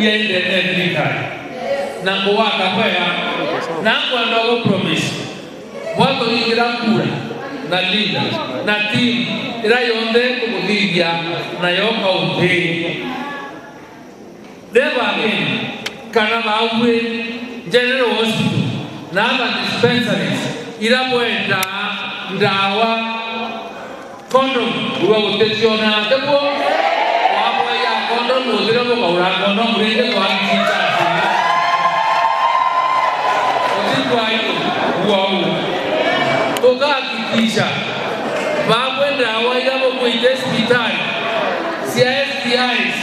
yende thirikari na ngwaka kwega na ngwenda gũ promise gwatũringira kura na leader na team ira yonthe kũmũthithia nayo kaunti Never again kana mawe general hospital na other dispensaries ira mwenda ndawa condom uga gutetiona teguo wamwe ya condom uthire mukaura condom rinde twakica tukahakikisha vamwe ndawa ira mukuite hospitali cia STIs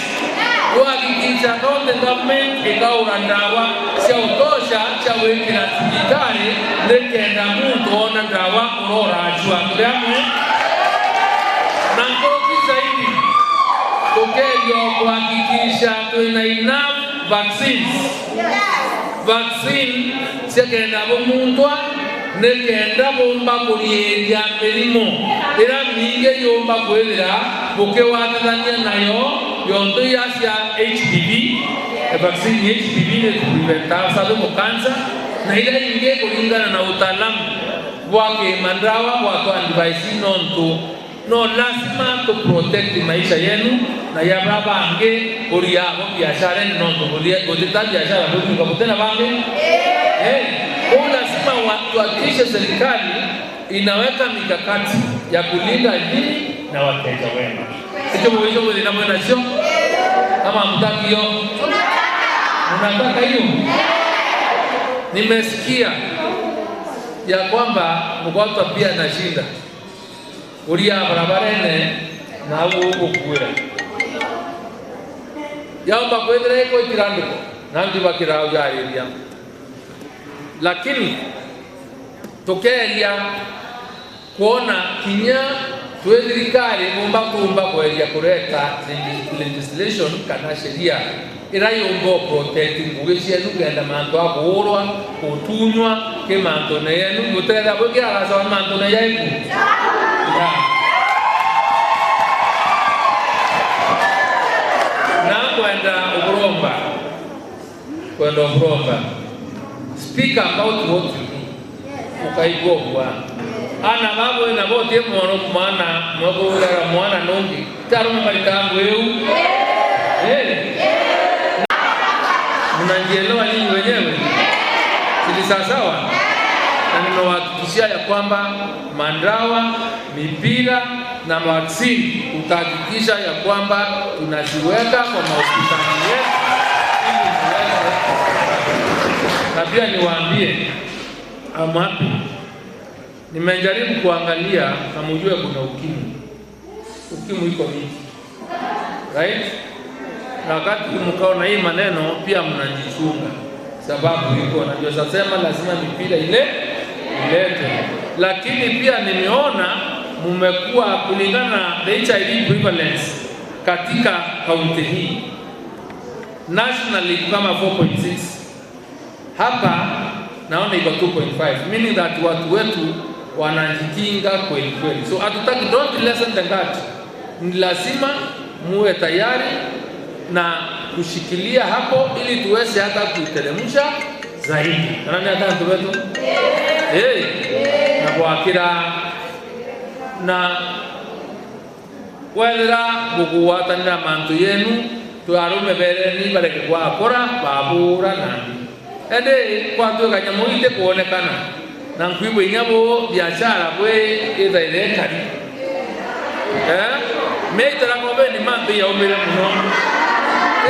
kuhakikisha county government ikaura ndawa cia utosha cia gwikira hospitali nikenda muntu ona ndawa urorajua tuliamwe na nkoki zaidi tukerio kuhakikisha twina enough vaccines vaccine cia kenda bumuntwa nikenda bumba kurieria mirimu ira mingi yumba kwithira bukiwathithania nayo yontu ya cia HPV vaccine HPV ni prevent cervical cancer na ira ingi kulingana na utaalamu wa kimandawa wa advice nontu no lazima to protect maisha yenu na ya baba ange uria bo biashara nontu uria gutita biashara butuka butena bange kwa lazima tuhakikishe serikali inaweka mikakati ya kulinda dini na wateja wema. Hicho mwisho mwezi na mwena sio? Kama hamtaki hiyo? Mnataka hiyo? Nimesikia ya kwamba mgonjwa pia anashinda. Uria barabarene na huko kuira. Yaomba kwethera iko ikirandiko na ndiba kirao jariria. Lakini tukeria kuona kinya tuwe thirikari mumba kumba kweria kureta legislation kana sheria irayumbo protect ngugi cienu kenda mantu a kuurwa kutunywa ki mantu ne yenu mutetha gwikira gacoa mantu ne yaiku na kwenda uburomba speak about what you do ukaigua kwa ana babu na bote mwana mwana mwagura mwana nongi tarume malitangu eu mnajielewa nyinyi wenyewe si sawa? Na nimewahakikishia ya kwamba mandawa mipira na vaccine utahakikisha ya kwamba tunaziweka kwa mahospitali yetu ili ziweze. Na pia niwaambie I'm happy. Nimejaribu kuangalia na mjue kuna ukimwi. Ukimwi iko mingi. Right? Na wakati mkao na hii maneno pia mnajichunga. Sababu iko najua sasema lazima mipira ile ilete. Lakini pia nimeona mmekuwa kulingana na HIV prevalence katika kaunti hii. Nationally kama 4.6. Hapa naona iko 2.5, meaning that watu wetu wanajikinga kweli kweli. So hatutaki, don't lessen the that. Ni lazima muwe tayari na kushikilia hapo ili tuweze hata kuiteremsha zaidi. Nani hata wetu? Eh. Na kwa kila na wethera gugwatanira mantu yenu twarume bereni bareke gwakora babura nandi. Ende kwatuka nyamu ite kuonekana na nkwibwe nyabo biashara bwe ithaire kari meitara ng'ombe ni mantu ya umire muno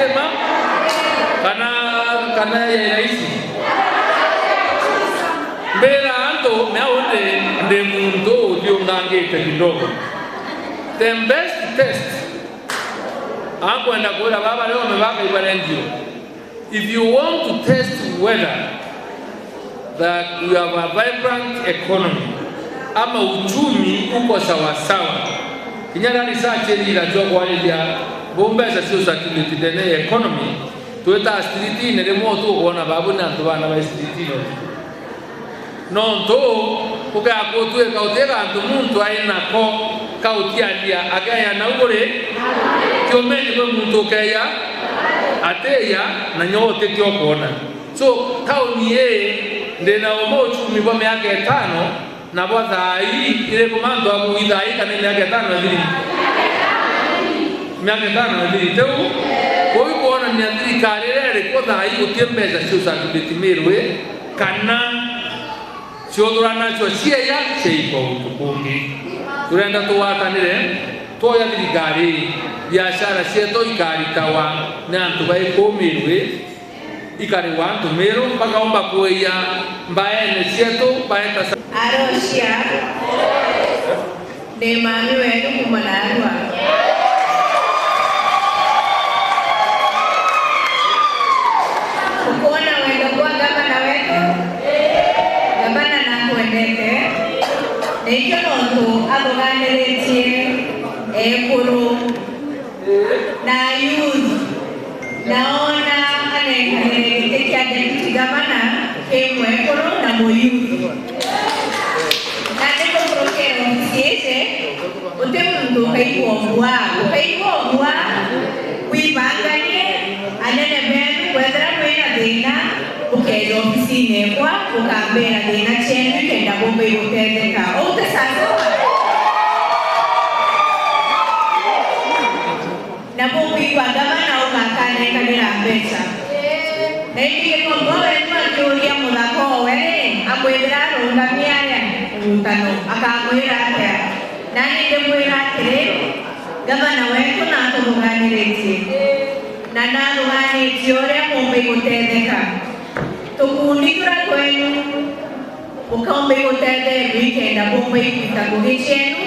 ema kana kana ya isi mbera anto meaonde nde muntu uthiungangite kidogo. The best test akwenda kula baba leo mebaka ibarendio. If you want to test whether that we have a vibrant economy ama uchumi uko sawa sawa, kinyana research ili kwa ya bombesa sio circulate the economy tueta street ne remo tu kuona babu na ndu bana ba street no no to uka ko tueka utega antu muntu aina ko kautialia agaya na ugore kiomeni kwa muntu keya Ateya na nyote tiokona. So tauni ye ndina omo uchumi bwa miaka 5 na bwa thai ile komando abu ithai kana miaka 5 thiri. Miaka 5 thiri teu. Kwa hiyo kuona ni thirikari rere kwa thai gutie mbeca cio circulate kana ciothurana cio cieya ciaikwa gutu kungi. Turenda tuwatanire twoya thirikari biashara cietu ikaritawa ni antu baikumirwe ikariwa antu miru bakaomba kuiya mbaene cietu baeta Arocia ni mami wenu kuma narua. Ukuona wendo kwa gavana wetu gavana nakwendete na ikio nontu athuganiretie ekuru na youth naona anekanire giti kia deputy gavana kimwe ekuru na muyouth na nikukurukira ofisi ute muntu ukaigua mbwa ukaigua mbwa wibanganie anene benu kwethera kwina thina ukenda ofisi-inĩ kwa ukambĩra thĩna chenu ikenda gũmba igũtetheka ũte sasa na mũkũigua gavana ũgakanenganĩra mbeca na ingĩgĩkombo wenu akĩũria mũthako we amwĩthĩra arũngamia aya mũrutano akamwĩra atĩa na niĩ ndĩmwĩra atĩrĩ gavana wetu na atũrũganĩrĩtie na narũganĩtie ũrĩa mũmba igũtetheka tukundi tura twenu ukaomba igũtetherio ikenda bomba ikuita ngũgĩ cienu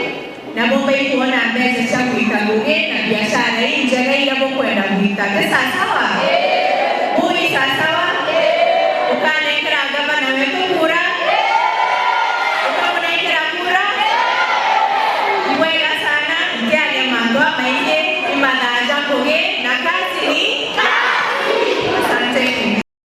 na bomba ikuona mbeca cia kuita ngũgĩ na biashara injega iria mũkwenda kuita te sasawa.